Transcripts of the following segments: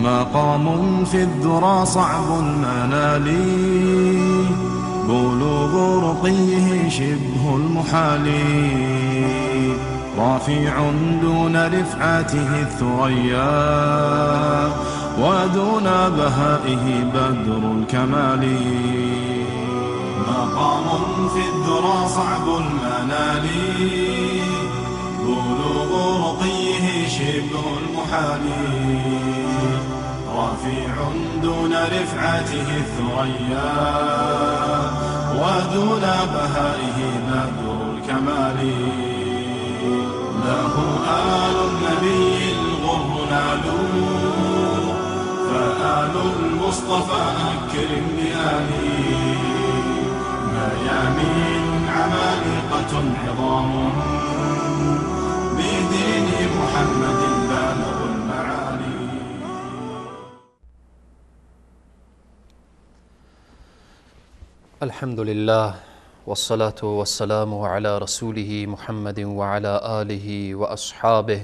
مقام في الذرى صعب المنال، بلوغ رقيه شبه المحال، رافع دون رفعته الثريا، ودون بهائه بدر الكمال. مقام في الذرى صعب المنال، بلوغ رقيه شبه المحال، رفيع دون رفعته الثريا، ودون بهائه بدر الكمال. له آل النبي الغر نالوا، فآل المصطفى أكرم بآله. ميامين عمالقة عظام، بدين محمد بالغ المعالي. الحمد لله والصلاة والسلام على رسوله محمد وعلى آله وأصحابه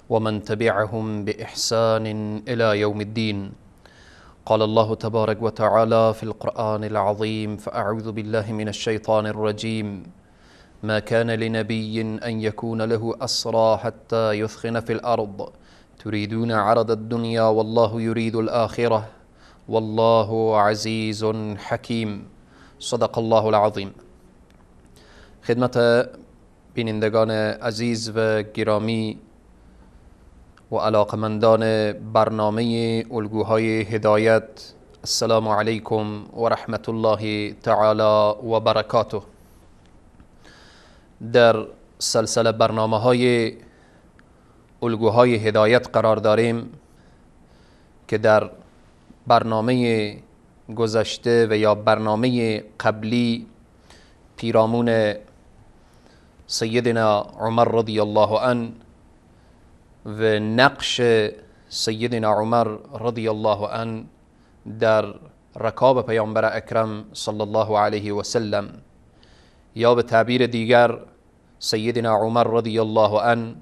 ومن تبعهم بإحسان إلى يوم الدين. قال الله تبارك وتعالى في القرآن العظيم: فأعوذ بالله من الشيطان الرجيم، ما كان لنبي أن يكون له أسرى حتى يثخن في الأرض، تريدون عرض الدنيا والله يريد الآخرة، والله عزيز حكيم. صدق الله العظیم. خدمت بینندگان عزیز و گرامی و علاقمندان برنامه الگوهای هدایت، السلام علیکم و رحمت الله تعالی و برکاته. در سلسله برنامه های الگوهای هدایت قرار داریم که در برنامه گذشته و یا برنامه قبلی پیرامون سیدنا عمر رضی الله عنه و نقش سیدنا عمر رضی الله عنه در رکاب پیامبر اکرم صلی الله علیه و سلم، یا به تعبیر دیگر سیدنا عمر رضی الله عنه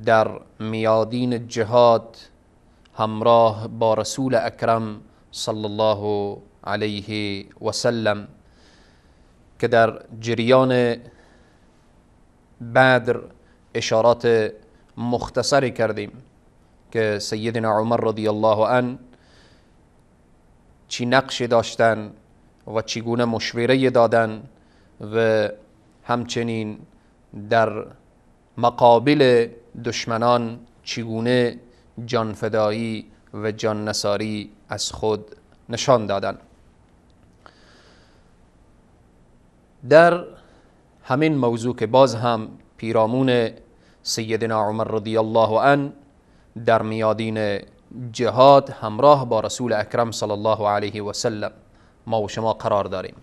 در میادین جهاد همراه با رسول اکرم صلی الله علیه و سلم، که در جریان بدر اشارات مختصری کردیم که سیدنا عمر رضی الله عنه چی نقش داشتن و چگونه مشوره دادن و همچنین در مقابل دشمنان چگونه جانفدایی و جان نثاری از خود نشان دادن. در همین موضوع که باز هم پیرامون سیدنا عمر رضی الله عنه در میادین جهاد همراه با رسول اکرم صلی الله علیه و سلم ما و شما قرار داریم.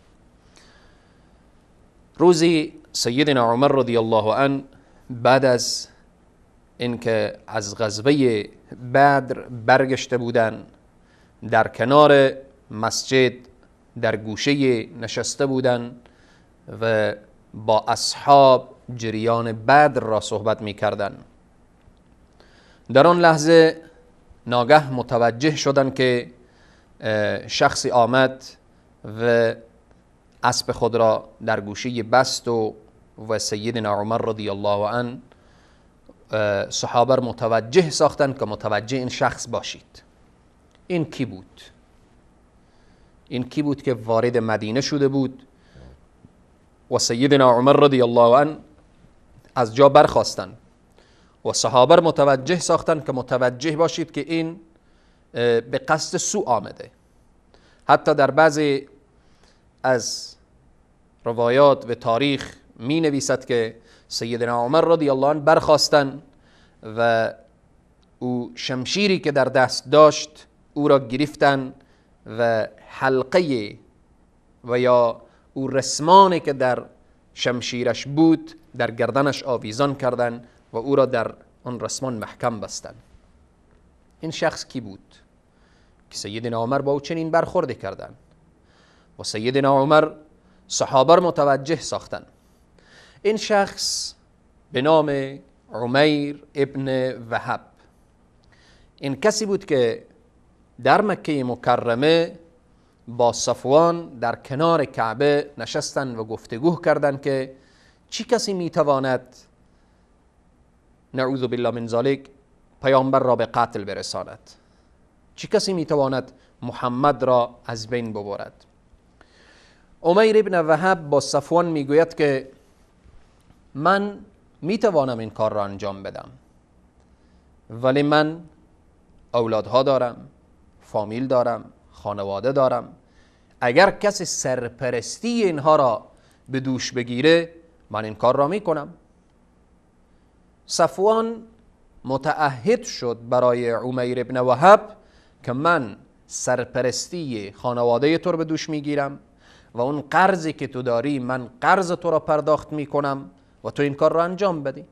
روزی سیدنا عمر رضی الله عنه بعد از اینکه از غزوه بدر برگشته بودند، در کنار مسجد در گوشه نشسته بودند و با اصحاب جریان بدر را صحبت می کردن. در آن لحظه ناگه متوجه شدند که شخصی آمد و اسب خود را در گوشه بست و سیدنا عمر رضی الله عنه صحابه را متوجه ساختند که متوجه این شخص باشید. این کی بود؟ این کی بود که وارد مدینه شده بود و سیدنا عمر رضی الله عنه از جا برخاستند و صحابه را متوجه ساختند که متوجه باشید که این به قصد سوء آمده. حتی در بعضی از روایات و تاریخ می نویسد که سیدنا عمر رضی الله عنه برخاستند و او شمشیری که در دست داشت او را گرفتن و حلقه و یا او رسمانی که در شمشیرش بود در گردنش آویزان کردند و او را در آن رسمان محکم بستند. این شخص کی بود که سیدنا عمر با او چنین برخورد کردند و سیدنا عمر صحابه را متوجه ساختند؟ این شخص به نام عمیر ابن وهب، این کسی بود که در مکه مکرمه با صفوان در کنار کعبه نشستن و گفتگو کردند که چی کسی میتواند نعوذ بالله من ذلک پیامبر را به قتل برساند، چی کسی میتواند محمد را از بین ببرد. عمیر ابن وهب با صفوان میگوید که من میتوانم این کار را انجام بدم، ولی من اولادها دارم، فامیل دارم، خانواده دارم، اگر کسی سرپرستی اینها را به دوش بگیره من این کار را میکنم. صفوان متعهد شد برای عمیر ابن وهب که من سرپرستی خانواده تو رو به دوش میگیرم و اون قرضی که تو داری من قرض تو را پرداخت میکنم و تو این کار را انجام بدی.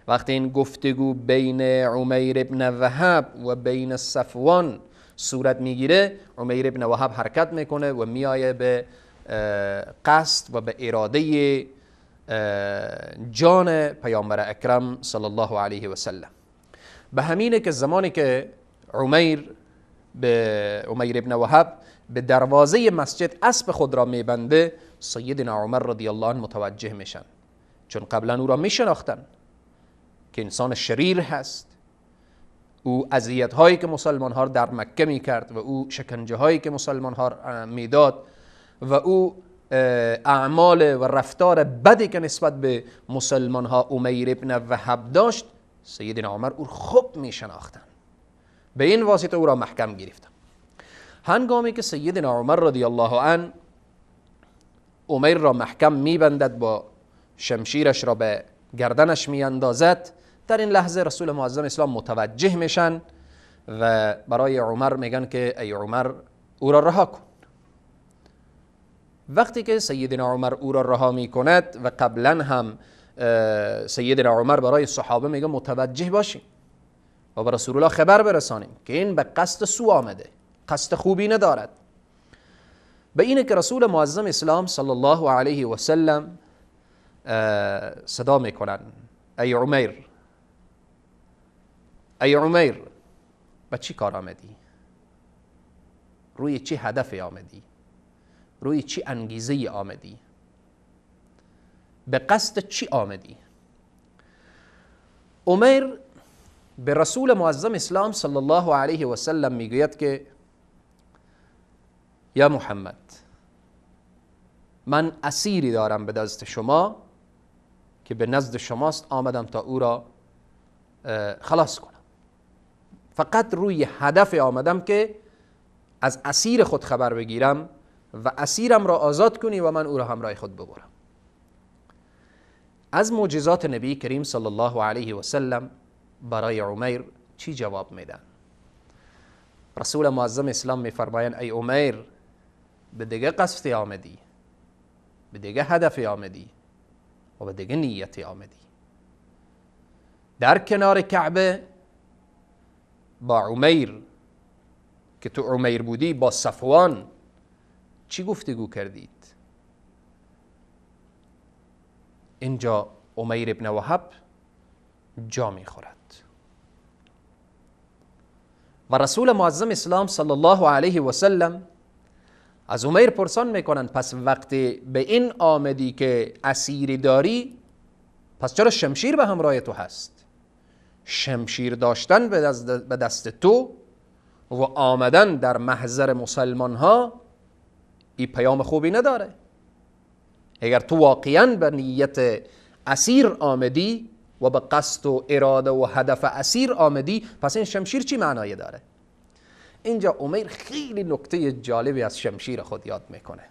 وقتی این گفتگو بین عمیر ابن وهب و بین صفوان صورت میگیره، عمیر ابن وهب حرکت میکنه و میایه به قصد و به اراده جان پیامبر اکرم صلی الله علیه و سلم. به همینه که زمانی که عمیر ابن وهب به دروازه مسجد اسب خود را میبنده، سیدنا عمر رضی الله عنه متوجه میشن، چون قبلا او را میشناختن که انسان شریر هست، او اذیت هایی که مسلمان ها در مکه میکرد و او شکنجه هایی که مسلمان ها میداد و او اعمال و رفتار بدی که نسبت به مسلمان ها عمیر ابن وهب داشت، سیدنا عمر او خوب میشناختن، به این واسطه او را محکم گرفتن. هنگامی که سیدنا عمر رضی الله عنه عمیر را محکم میبندد، با شمشیرش را به گردنش میاندازد، در این لحظه رسول معظم اسلام متوجه میشن و برای عمر میگن که ای عمر او را رها کن. وقتی که سیدنا عمر او را رها میکند و قبلا هم سیدنا عمر برای صحابه میگه متوجه باشیم و به رسول الله خبر برسانیم که این به قصد سو آمده، قصد خوبی ندارد. به اینه که رسول معظم اسلام صلی الله علیه و سلم صدا میکنن ای عمیر، ای عمیر، به چی کار آمدی؟ روی چی هدف آمدی؟ روی چی انگیزه آمدی؟ به قصد چی آمدی؟ عمیر به رسول معظم اسلام صلی الله علیه و سلم میگوید که یا محمد، من اسیری دارم به دست شما که به نزد شماست، آمدم تا او را خلاص کنم. فقط روی هدف آمدم که از اسیر خود خبر بگیرم و اسیرم را آزاد کنی و من او را همراه خود ببرم. از معجزات نبی کریم صلی الله علیه و سلم برای عمیر چی جواب میدن؟ رسول معظم اسلام میفرمایند ای عمیر، به دیگه قصدی آمدی، به دیگه هدفی آمدی و به دیگه نیتی آمدی. در کنار کعبه با عمیر که تو عمیر بودی، با صفوان چی گفتگو کردید؟ اینجا عمیر ابن وهب جا میخورد و رسول معظم اسلام صلی الله علیه و سلم از عمیر پرسان میکنن پس وقتی به این آمدی که اسیری داری، پس چرا شمشیر به همراه تو هست؟ شمشیر داشتن به دست تو و آمدن در محضر مسلمان ها این پیام خوبی نداره. اگر تو واقعا به نیت اسیر آمدی و به قصد و اراده و هدف اسیر آمدی، پس این شمشیر چی معنایی داره؟ اینجا عمیر خیلی نکته جالبی از شمشیر خود یاد میکنه.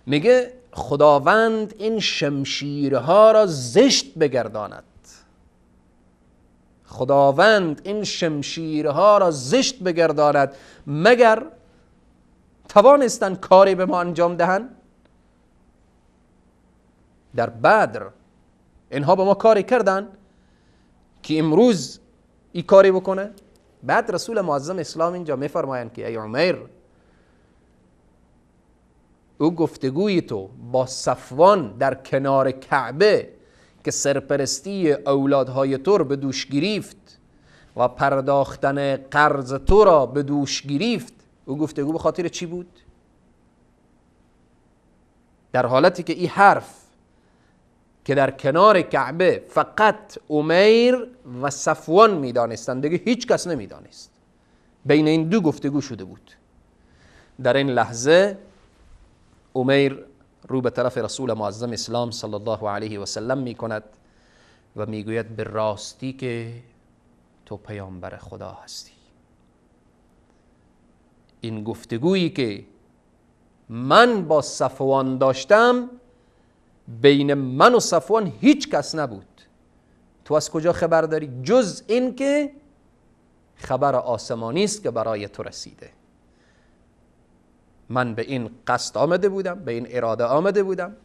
میگه خداوند این شمشیرها را زشت بگرداند، خداوند این شمشیرها را زشت بگرداند، مگر توانستن کاری به ما انجام دهند؟ در بدر اینها به ما کاری کردن که امروز این کاری بکنه؟ بعد رسول معظم اسلام اینجا میفرمایند که ای عمیر، او گفتگوی تو با صفوان در کنار کعبه که سرپرستی اولادهای تو رو به دوش گرفت و پرداختن قرض تو را به دوش گرفت، او گفتگو به خاطر چی بود؟ در حالتی که این حرف که در کنار کعبه فقط عمیر و صفوان میدانستند، دیگه هیچ کس نمیدانست، بین این دو گفتگو شده بود. در این لحظه عمیر رو به طرف رسول معظم اسلام صلی الله علیه و سلم میکند و میگوید به راستی که تو پیامبر خدا هستی. این گفتگویی که من با صفوان داشتم، بین من و صفوان هیچ کس نبود. تو از کجا خبر داری جز این که خبر آسمانی است که برای تو رسیده؟ من به این قصد آمده بودم، به این اراده آمده بودم،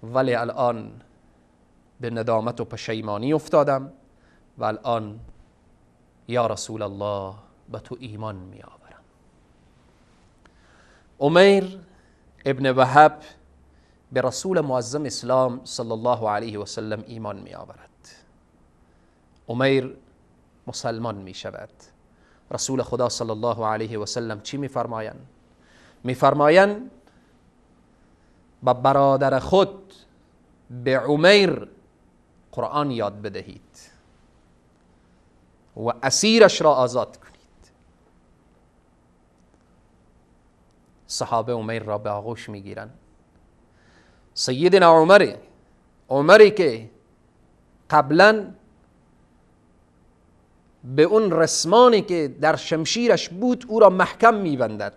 ولی الان به ندامت و پشیمانی افتادم و الان یا رسول الله به تو ایمان می آورم. عمیر ابن وهب به رسول معظم اسلام صلی الله علیه و سلم ایمان می آورد. عمیر مسلمان می شود. رسول خدا صلی الله علیه و سلم چی می فرمایند؟ می فرمایند به برادر خود به عمیر قرآن یاد بدهید و اسیرش را آزاد کنید. صحابه عمیر را به آغوش میگیرند. سیدنا عمر، عمری که قبلا به اون رسمانی که در شمشیرش بود او را محکم میبندد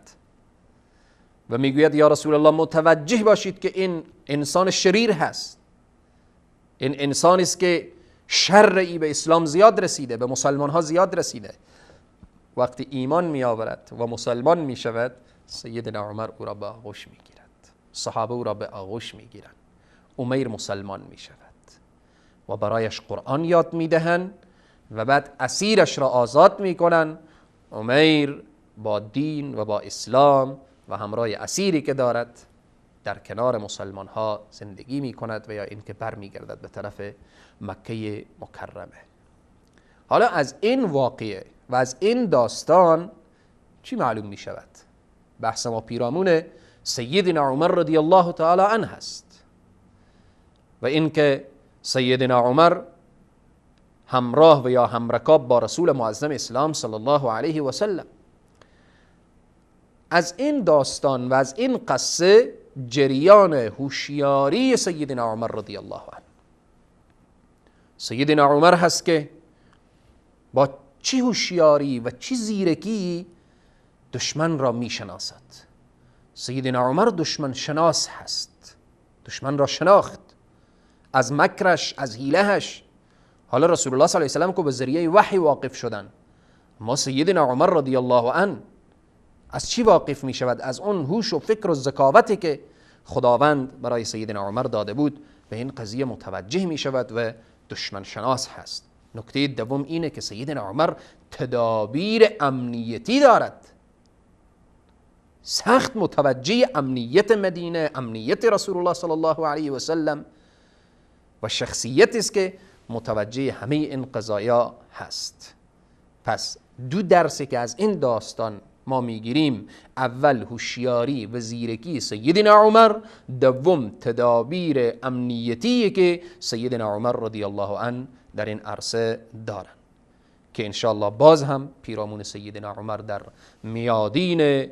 و میگوید یا رسول الله متوجه باشید که این انسان شریر هست، این انسانی است که شر ای به اسلام زیاد رسیده، به مسلمان ها زیاد رسیده. وقتی ایمان می آورد و مسلمان می شود، سیدنا عمر او را به آغوش می گیرد، صحابه او را به آغوش می گیرند. عمیر مسلمان می شود و برایش قرآن یاد می دهند و بعد اسیرش را آزاد می کنند. عمیر با دین و با اسلام و همراه اسیری که دارد در کنار مسلمان ها زندگی می کند و یا اینکه بر می گردد به طرف مکه مکرمه. حالا از این واقعه و از این داستان چی معلوم می شود؟ بحث ما پیرامون سیدنا عمر رضی الله تعالی عنه هست و اینکه سیدنا عمر همراه و یا همرکاب با رسول معظم اسلام صلی الله علیه و سلم. از این داستان و از این قصه جریان هوشیاری سیدنا عمر رضی الله عنه. سیدنا عمر هست که با چه هوشیاری و چه زیرکی دشمن را میشناسد. سیدنا عمر دشمن شناس هست، دشمن را شناخت، از مکرش، از حیلهش. حالا رسول الله صلی الله علیه و سلم که به ذریعه وحی واقف شدن، ما سیدنا عمر رضی الله عنه از چی واقف می شود؟ از اون هوش و فکر و ذکاوتی که خداوند برای سیدنا عمر داده بود به این قضیه متوجه می شود و دشمن شناس هست. نکته دوم اینه که سیدنا عمر تدابیر امنیتی دارد، سخت متوجه امنیت مدینه، امنیت رسول الله صلی الله علیه و سلم و شخصیتی است که متوجه همه این قضایا هست. پس دو درسی که از این داستان ما میگیریم، اول هوشیاری و زیرکی سیدنا عمر، دوم تدابیر امنیتی که سیدنا عمر رضی الله عنه در این عرصه دارن که انشاءالله باز هم پیرامون سیدنا عمر در میادین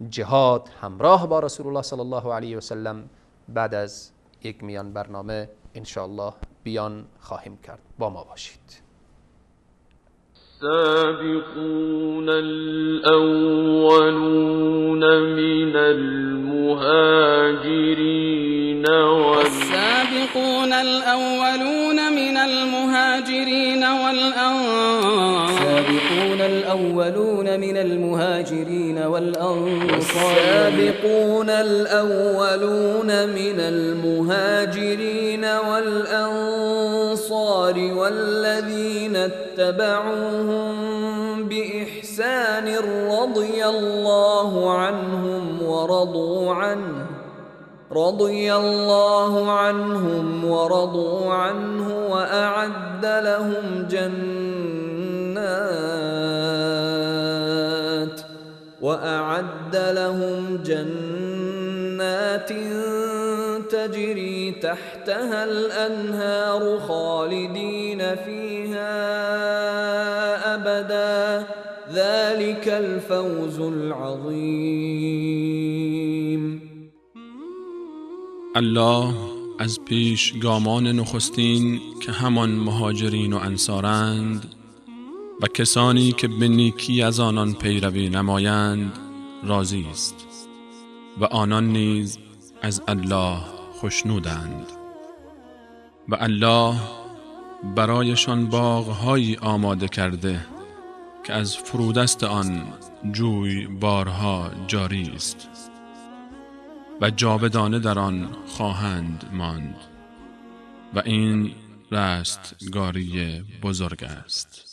جهاد همراه با رسول الله صلی الله علیه و سلم بعد از یک میان برنامه انشاءالله بیان خواهیم کرد. با ما باشید. السابقون الأولون من المهاجرين والسابقون الأولون من المهاجرين والأنصار السابقون الأولون من المهاجرين والأنصار السابقون الأولون من المهاجرين والأنصار والذين اتبعوهم بإحسان رضي الله عنهم ورضوا عنه رضي الله عنهم ورضوا عنه وأعد لهم وأعد لهم جنات تجري تحتها الأنهار خالدين فيها أبدا ذلك الفوز العظیم. الله از پیش گامان نخستین که همان مهاجرین و انصارند و کسانی که به نیکی از آنان پیروی نمایند راضی است و آنان نیز از الله خوشنودند و الله برایشان باغهایی آماده کرده که از فرودست آن جوی بارها جاری است و جاودانه در آن خواهند ماند و این رستگاری بزرگ است.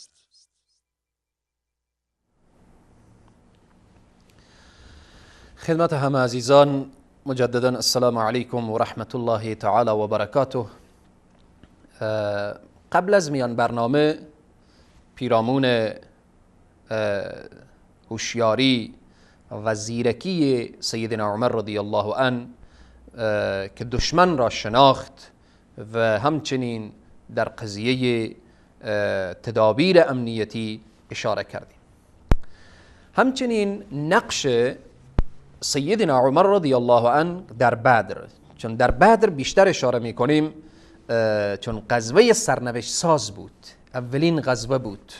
خدمت همه عزیزان مجددا السلام علیکم و رحمت الله تعالی و برکاته. قبل از میان برنامه پیرامون هوشیاری و زیرکی سیدنا عمر رضی الله عنه که دشمن را شناخت و همچنین در قضیه تدابیر امنیتی اشاره کردیم. همچنین نقش سیدنا عمر رضی الله عنه در بدر، چون در بدر بیشتر اشاره میکنیم چون غزوه سرنوشت ساز بود، اولین غزوه بود،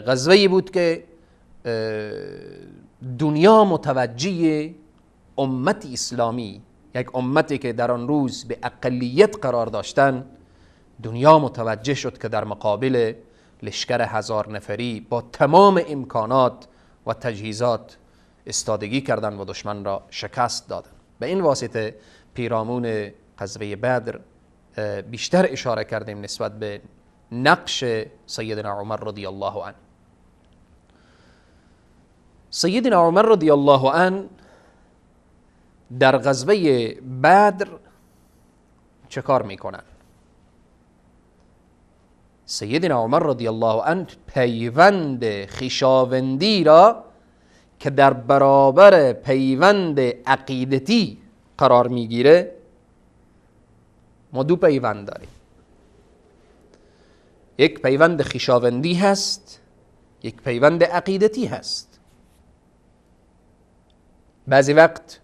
غزوه‌ای بود که دنیا متوجه امت اسلامی، یک امتی که در آن روز به اقلیت قرار داشتن، دنیا متوجه شد که در مقابل لشکر 1000 نفری با تمام امکانات و تجهیزات استادگی کردند و دشمن را شکست دادند. به این واسطه پیرامون غزوه بدر بیشتر اشاره کردیم نسبت به نقش سیدنا عمر رضی الله عنه. سیدنا عمر رضی الله عنه در غزوه بدر چه کار میکنن؟ سیدنا عمر رضی الله عنه پیوند خویشاوندی را که در برابر پیوند عقیدتی قرار میگیره، ما دو پیوند داریم، یک پیوند خویشاوندی هست، یک پیوند عقیدتی هست. بعضی وقت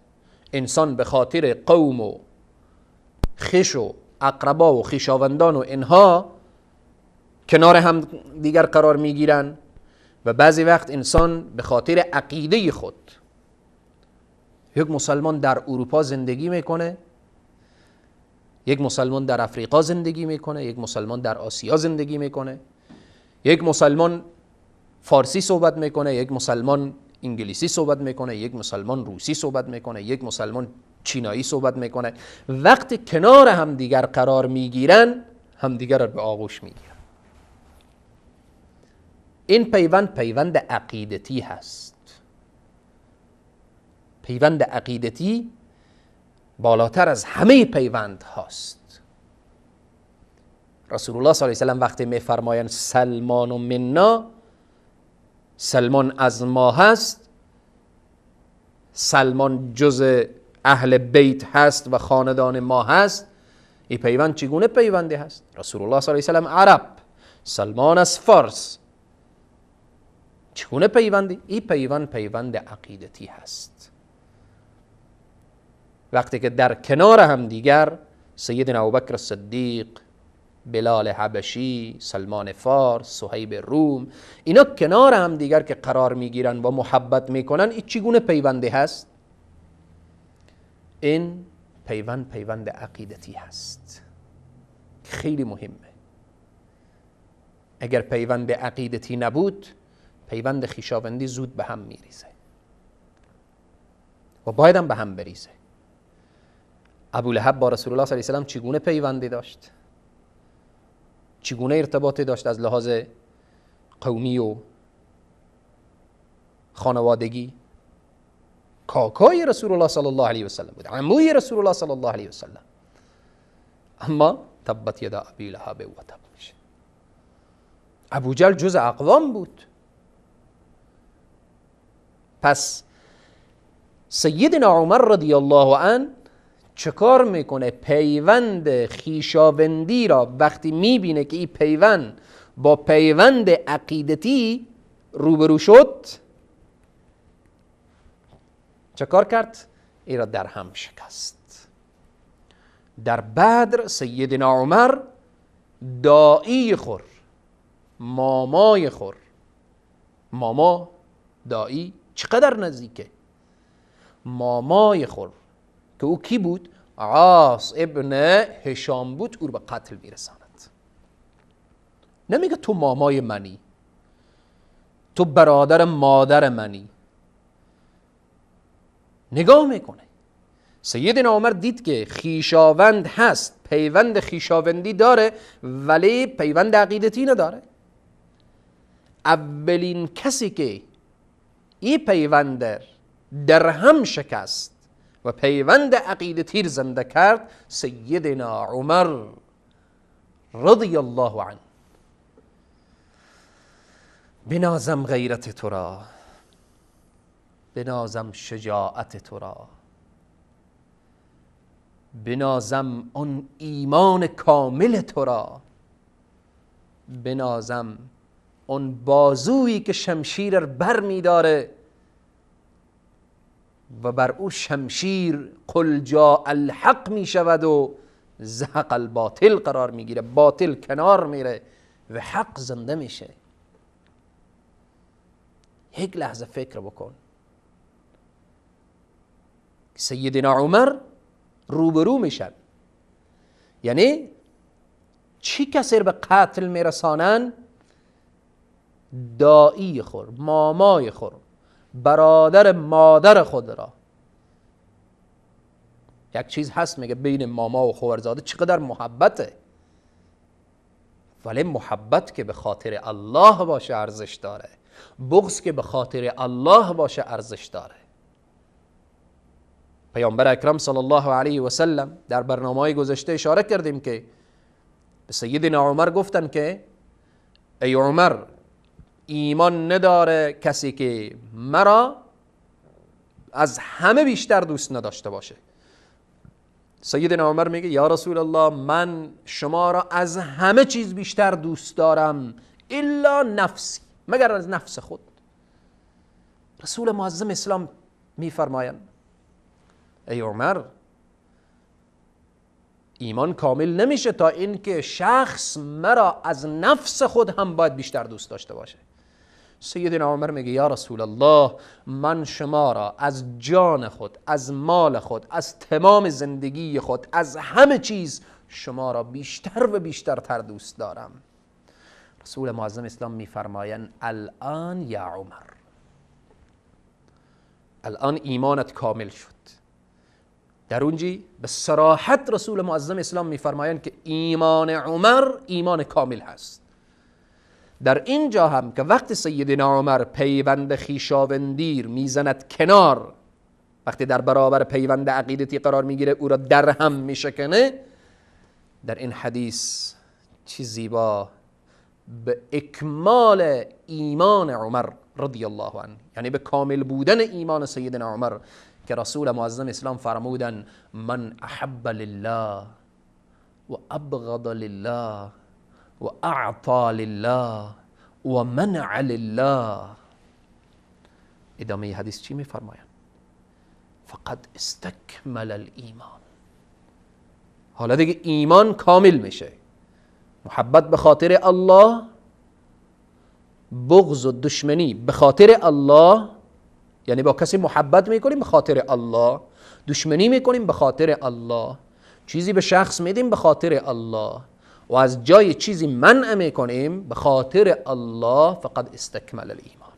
انسان به خاطر قوم و خویش و اقربا و خویشاوندان و اینها کنار هم دیگر قرار میگیرن و بعضی وقت انسان به خاطر عقیده خود. یک مسلمان در اروپا زندگی میکنه، یک مسلمان در افریقا زندگی میکنه، یک مسلمان در آسیا زندگی میکنه، یک مسلمان فارسی صحبت میکنه، یک مسلمان انگلیسی صحبت میکنه، یک مسلمان روسی صحبت میکنه، یک مسلمان چینایی صحبت میکنه. وقتی کنار هم دیگر قرار میگیرن، همدیگر را به آغوش میگیرن. این پیوند پیوند عقیدتی هست. پیوند عقیدتی بالاتر از همه پیوند هاست. رسول الله صلی الله علیه و سلم وقتی میفرمایند سلمان و منا، سلمان از ما هست، سلمان جز اهل بیت هست و خاندان ما هست، این پیوند چگونه پیوندی هست؟ رسول الله صلی الله علیه و سلم عرب، سلمان از فارس، چگونه پیوندی؟ این پیوند پیوند عقیدتی هست. وقتی که در کنار هم دیگر سیدنا ابوبکر صدیق، بلال حبشی، سلمان فارس، صهیب روم، اینا کنار هم دیگر که قرار میگیرن و محبت میکنن، این چگونه پیوندی هست؟ این پیوند پیوند عقیدتی هست. خیلی مهمه. اگر پیوند عقیدتی نبود، پیوند خویشاوندی زود به هم میریزه و باید هم به هم بریزه. ابولهب با رسول الله صلی الله علیه و سلم چگونه پیوندی داشت؟ چگونه ارتباطی داشت از لحاظ قومی و خانوادگی؟ کاکای رسول الله صلی الله علیه و سلم بود، عموی رسول الله صلی الله علیه و سلم، اما تبت یدا ابی لهب و تب میشه. ابوجهل جز اقوام بود. پس سیدنا عمر رضی الله عنه چکار میکنه؟ پیوند خیشاوندی را وقتی میبینه که این پیوند با پیوند عقیدتی روبرو شد، چکار کرد؟ ای را در هم شکست. در بدر سیدنا عمر داعی خور، مامای خور، ماما داعی چقدر نزدیکه، مامای خور که او کی بود؟ عاص ابن هشام بود، او رو به قتل میرساند. نمیگه تو مامای منی، تو برادر مادر منی. نگاه میکنه سیدنا عمر، دید که خیشاوند هست، پیوند خیشاوندی داره ولی پیوند عقیدتی نداره. اولین کسی که این پیوند در هم شکست و پیوند عقیدتی زنده کرد سیدنا عمر رضی الله عنه. بنازم غیرت تو را، بنازم شجاعت تو را، بنازم آن ایمان کامل تو را، بنازم آن بازویی که شمشیر بر می داره و بر او شمشیر قل جاء الحق می شود و زهق الباطل قرار می گیره، باطل کنار میره و حق زنده میشه. یک لحظه فکر بکن، سیدنا عمر روبرو میشن، یعنی چی کسی به قتل میرسانن؟ داعی خور، مامای خور، برادر مادر خود را. یک چیز هست میگه بین ماما و خواهرزاده چقدر محبته، ولی محبت که به خاطر الله باشه ارزش داره، بغض که به خاطر الله باشه ارزش داره. پیامبر اکرم صلی الله علیه و سلم در برنامه‌های گذشته اشاره کردیم که به سیدنا عمر گفتن که ای عمر، ایمان نداره کسی که مرا از همه بیشتر دوست نداشته باشه. سیدنا عمر میگه یا رسول الله، من شما را از همه چیز بیشتر دوست دارم، الا نفسی، مگر از نفس خود. رسول معظم اسلام میفرمایند ای عمر، ایمان کامل نمیشه تا اینکه شخص مرا از نفس خود هم باید بیشتر دوست داشته باشه. سیدنا عمر میگه یا رسول الله، من شما را از جان خود، از مال خود، از تمام زندگی خود، از همه چیز شما را بیشتر و بیشتر تر دوست دارم. رسول معظم اسلام میفرمایند الان یا عمر، الان ایمانت کامل شد. در اونجی به صراحت رسول معظم اسلام میفرمایند که ایمان عمر ایمان کامل هست. در اینجا هم که وقتی سیدنا عمر پیوند خیشاوندیر میزند کنار، وقتی در برابر پیوند عقیدتی قرار میگیره او را در هم میشکنه، در این حدیث چی زیبا به اکمال ایمان عمر رضی الله عنه، یعنی به کامل بودن ایمان سیدنا عمر، که رسول معظم اسلام فرمودن من احب لله و ابغض لله و اعطى لله و منع لله. ادامه حدیث چی میفرمایند؟ فقد استکمل الایمان. حالا دیگه ایمان کامل میشه، محبت به خاطر الله، بغض و دشمنی به خاطر الله، یعنی با کسی محبت میکنیم به خاطر الله، دشمنی میکنیم به خاطر الله، چیزی به شخص میدیم به خاطر الله، و از جای چیزی منع میکنیم به خاطر الله، فقد استکمل الایمان.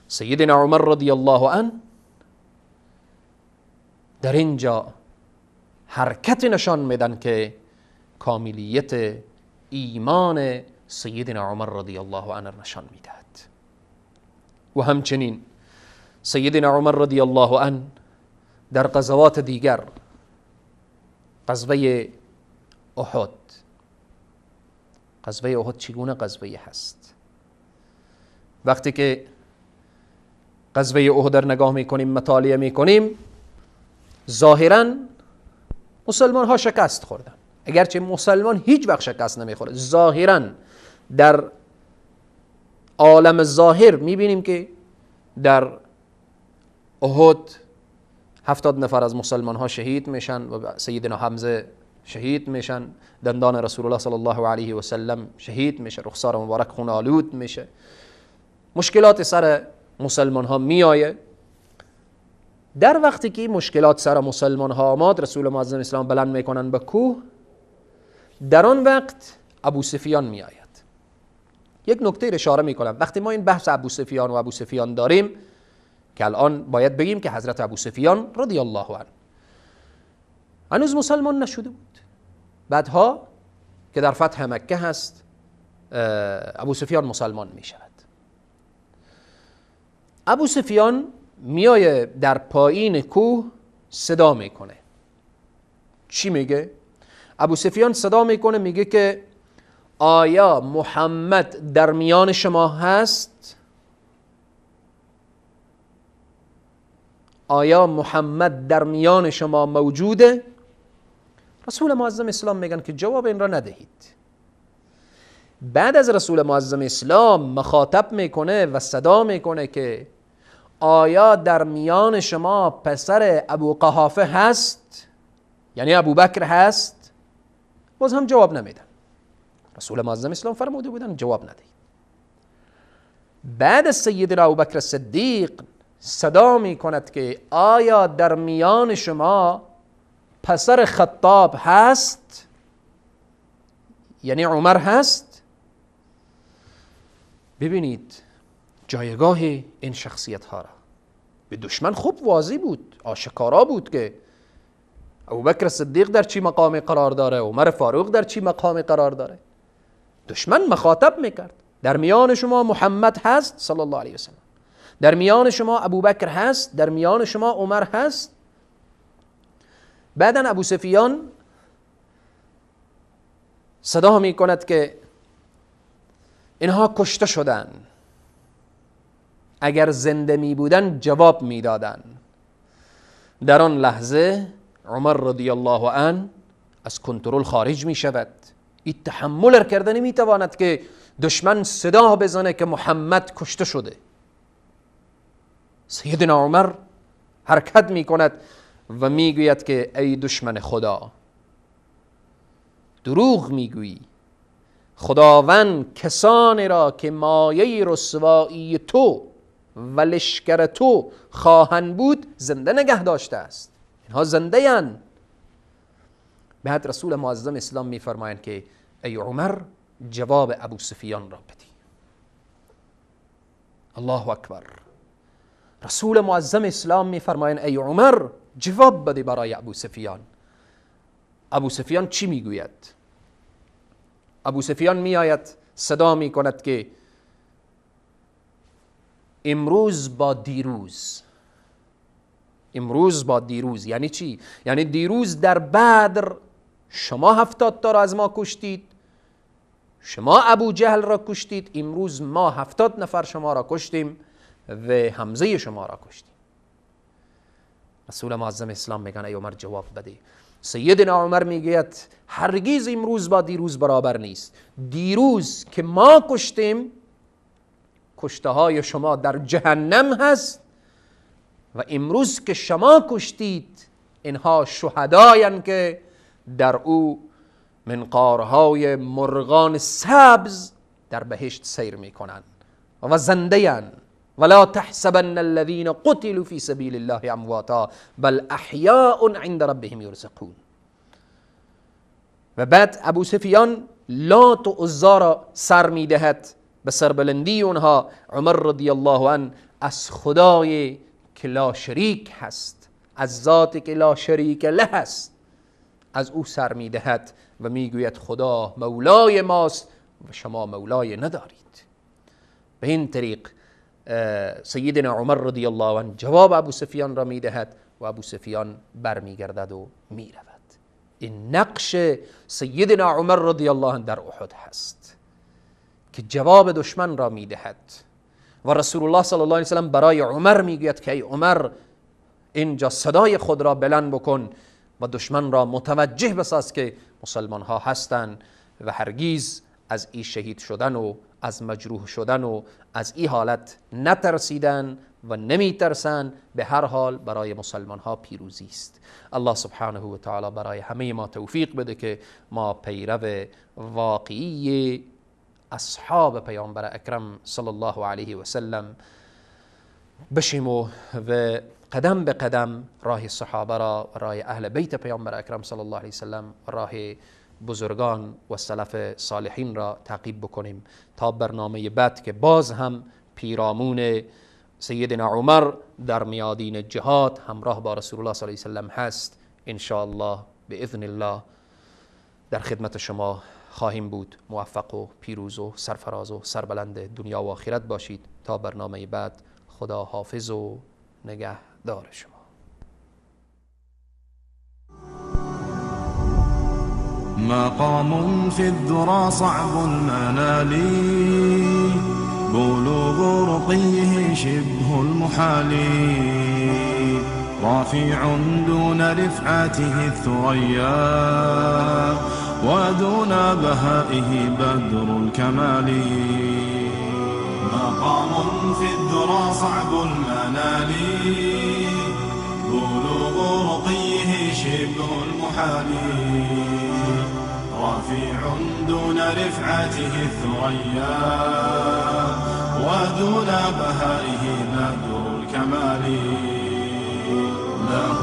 سیدنا عمر رضی الله عنه در اینجا حرکت نشان میدن که کاملیت ایمان سیدنا عمر رضی الله عنه نشان میدهد. و همچنین سیدنا عمر رضی الله عنه در غزوات دیگر، غزوه احد، غزوه احد چگونه غزوه هست؟ وقتی که غزوه احد را نگاه میکنیم، مطالعه میکنیم، ظاهرا مسلمان ها شکست خوردن، اگرچه مسلمان هیچ وقت شکست نمیخوره. ظاهرا در عالم ظاهر میبینیم که در احد 70 نفر از مسلمان ها شهید میشن و سیدنا حمزه شهید میشن، دندان رسول الله صلی الله علیه و سلم شهید میشه، رخسار مبارک خون آلود میشه، مشکلات سر مسلمان ها میآیه. در وقتی که مشکلات سر مسلمان ها آمد، رسول معظم اسلام بلند میکنن به کوه. در آن وقت ابو سفیان میآید. یک نکته اشاره میکنم، وقتی ما این بحث ابو سفیان و ابو سفیان داریم که الان باید بگیم که حضرت ابو سفیان رضی الله عنه هنوز مسلمان نشده بود. بعدها که در فتح مکه هست ابو سفیان مسلمان می شود. ابو سفیان میایه در پایین کوه صدا میکنه. چی میگه؟ ابو سفیان صدا میکنه، میگه که آیا محمد در میان شما هست؟ آیا محمد در میان شما موجوده؟ رسول معظم اسلام میگن که جواب این را ندهید. بعد از رسول معظم اسلام مخاطب میکنه و صدا میکنه که آیا در میان شما پسر ابو قحافه هست؟ یعنی ابو بکر هست؟ باز هم جواب نمیدن. رسول معظم اسلام فرموده بودن جواب ندهید. بعد از سیدنا ابو بکر صدیق صدا میکند که آیا در میان شما پسر خطاب هست؟ یعنی عمر هست؟ ببینید جایگاه این شخصیت ها را به دشمن خوب واضح بود، آشکارا بود که ابوبکر صدیق در چی مقام قرار داره، عمر فاروق در چی مقام قرار داره. دشمن مخاطب میکرد، در میان شما محمد هست صلی الله علیه وسلم، در میان شما ابوبکر هست، در میان شما عمر هست. بعدا ابو سفیان صدا میکند که اینها کشته شدن، اگر زنده می بودن جواب میدادن. در آن لحظه عمر رضی الله عنه از کنترل خارج می شود. این تحمل کرده نمی تواند که دشمن صدا بزنه که محمد کشته شده. سیدنا عمر حرکت می کند و می گوید که ای دشمن خدا، دروغ می گویی، خداوند کسانی را که مایه رسوایی تو و لشکر تو خواهند بود زنده نگه داشته است، اینها زنده اند. بعد رسول معظم اسلام میفرمایند که ای عمر جواب ابو سفیان را بدی. الله اکبر. رسول معظم اسلام میفرمایند ای عمر جواب بده برای ابو سفیان. ابو سفیان چی میگوید؟ ابو سفیان میآید صدا میکند که امروز با دیروز، امروز با دیروز یعنی چی؟ یعنی دیروز در بدر شما 70 تا را از ما کشتید، شما ابو جهل را کشتید، امروز ما 70 نفر شما را کشتیم و حمزه شما را کشتیم. رسول معظم اسلام میگن ای عمر جواب بده. سیدنا عمر میگوید هرگز امروز با دیروز برابر نیست. دیروز که ما کشتیم کشته های شما در جهنم هست و امروز که شما کشتید اینها شهداین که در او منقارهای مرغان سبز در بهشت سیر میکنند و زنده اند. ولا تحسبن الذين قتلوا في سبيل الله امواتا بل احیاء عند ربهم یرزقون. و بعد ابو سفیان لات و عزا را سر میدهد به سربلندی اونها. عمر رضی الله عنه از خدای که لا شریک هست، از ذاتی که لا شریک له هست، از او سر میدهد و میگوید خدا مولای ماست و شما مولای ندارید. به این طریق سیدنا عمر رضی الله عنه جواب ابو سفیان را میدهد و ابو سفیان برمیگردد و میرود. این نقش سیدنا عمر رضی الله عنه در احد هست که جواب دشمن را میدهد و رسول الله صلی الله علیه وسلم برای عمر میگوید که ای عمر، اینجا صدای خود را بلند بکن و دشمن را متوجه بساز که مسلمان ها هستند و هرگیز از این شهید شدن و از مجروح شدن و از این حالت نترسیدن و نمیترسن. به هر حال برای مسلمان ها پیروزی است. الله سبحانه و تعالی برای همه ما توفیق بده که ما پیرو واقعی اصحاب پیامبر اکرم صلی الله علیه و سلم بشیم و قدم به قدم راه صحابه را و راه اهل بیت پیامبر اکرم صلی الله علیه و سلم و راه بزرگان و سلف صالحین را تعقیب بکنیم تا برنامه بعد که باز هم پیرامون سیدنا عمر در میادین جهاد همراه با رسول الله صلی الله علیه و سلم هست، ان شاء الله باذن الله در خدمت شما خواهیم بود. موفق و پیروز و سرفراز و سربلند دنیا و آخرت باشید. تا برنامه بعد، خدا حافظ و نگهدار شما. مقام في الذرى صعب المنال، بلوغ رقيه شبه المحال، رافع دون رفعته الثريا، ودون بهائه بدر الكمال. مقام في الذرى صعب المنال، بلوغ رقيه شبه المحال، رفيع دون رفعته الثريا، ودون بهائه بدر الكمال. له